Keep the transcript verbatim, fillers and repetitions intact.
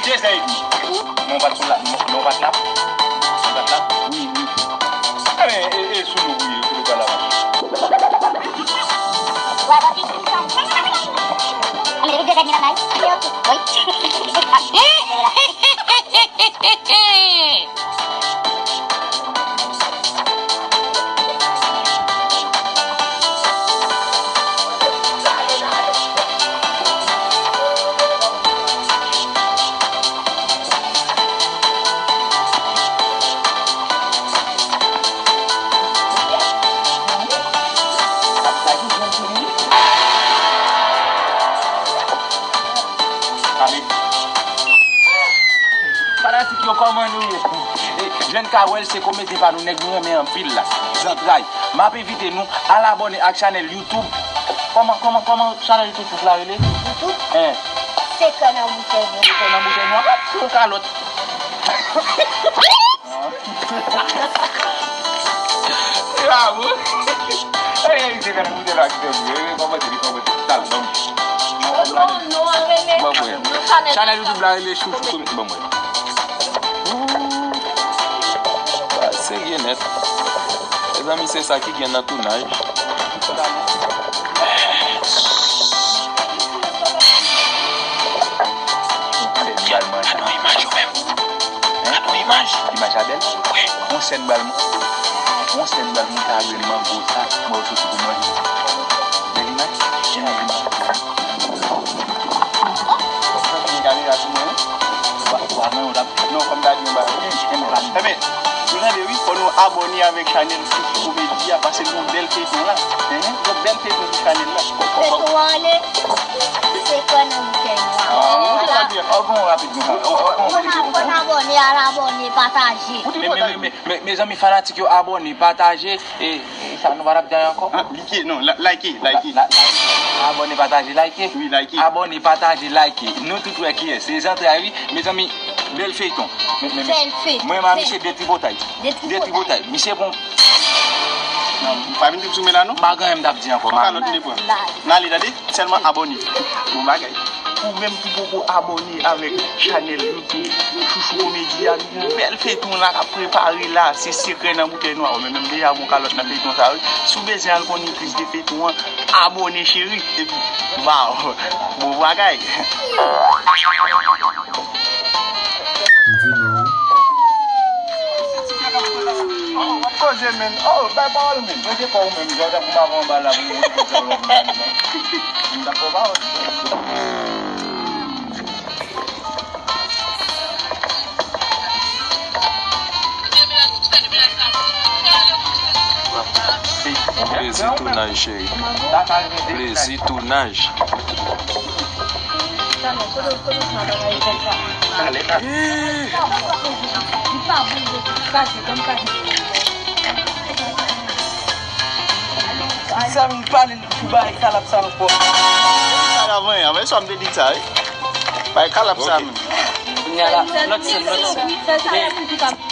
Dezè edmi. Men w pa t sou la, men w pa t la. Men w pa t la. Wi, wi. Enben, e, e sou nou, wi, sou nou pa la. Wi. Fanatik yo, kòman nou ye? E, jan n ka wè l, se komedyen pa nou, nèg nou renmen anpil la. Zantray. M ap envite nou al abòne ak chanèl YouTube. Kòman, kòman, kòman chanèl YouTube la rele? YouTube? Hein. Sekrè nan boutèy nwa. Sekrè nan boutèy nwa. Ap pran kalòt. Bravo. Ey, ey, se fè nou goute la, ki fè nou, ey, kòmante li, kòmante li. Tal, ban m. Ban m wè. Chanèl YouTube la rele Chouchou Komedi. Ban m wè. Ooh. Sa serye nèt. Mezanmi, se sa ki gen nan tounaj. Gad yon imaj yo menm. Gad yon imaj. Imaj la bèl? Wi. Yon sèt bal, yon sèt bal moutarde mango sa, mwen soti pou manje. Bèl imaj? Gen imaj. Gen kamera sou mwen, wi. Wa, wa, non, w t ap, non, fò m ta di yon bagay. Enben, nou tande, wi, fò nou abòne avèk chanèl Chouchou Komedi a, paske nou bèl feyton la. Enhen, yon bèl feyton sou chanèl la. Feyton an ale. Sekrè nan boutèy nwa. Ah, ou te ka di, oh, bon, rapid konsa. Oh, oh, oh, fò n abòne, al abòne, pataje. Men, men, men, men, men, mezanmi fanatik yo, abòne, pataje, e, e sa nou pa t ap di ankò? Ah, like, non, la, like, like. La, la, abòne, pataje, like. Wi, like. Abòne, pataje, like. Nou tout wè kiyès. Se Zantray, wi. Mezanmi, bèl feyton. Men, men, men. Bèl feyton. Mwen, mwen, misye detripotay. Detripotay. Detripotay. Misye bon. Non, pa vin di sou men la, non? M pa gen anyen m t ap di ankò. Fòk alòt li pran. N ale, tande? Sèlman abòne. Bon bagay. Ou menm ki poko abòne avèk chanèl YouTube Chouchou Komedi a, nou gon bèl feyton la k ap prepare la, se Sekrè nan boutèy nwa. Ou menm menm deja gon kalòt nan feyton sa, wi. Si w bezwen al konnen plis de feyton an, abòne, cheri. Epi, baw. Bon bagay. M di nou. Oh, w ap koze, menn. Oh, bay pawòl, menn. Mete kò w, menn. Jan w t ap anba la, pou w mete kò w anba la. M t ap pran pawòl. Plezi tounaj, cheri. Plezi tounaj. Sa m pale pou bay kalap sa ankò. Sa la, mwen, anmwey, sa m te di sa, wi. Bay kalap sa, men. Kounye a la, lòt sèn, lòt sèn.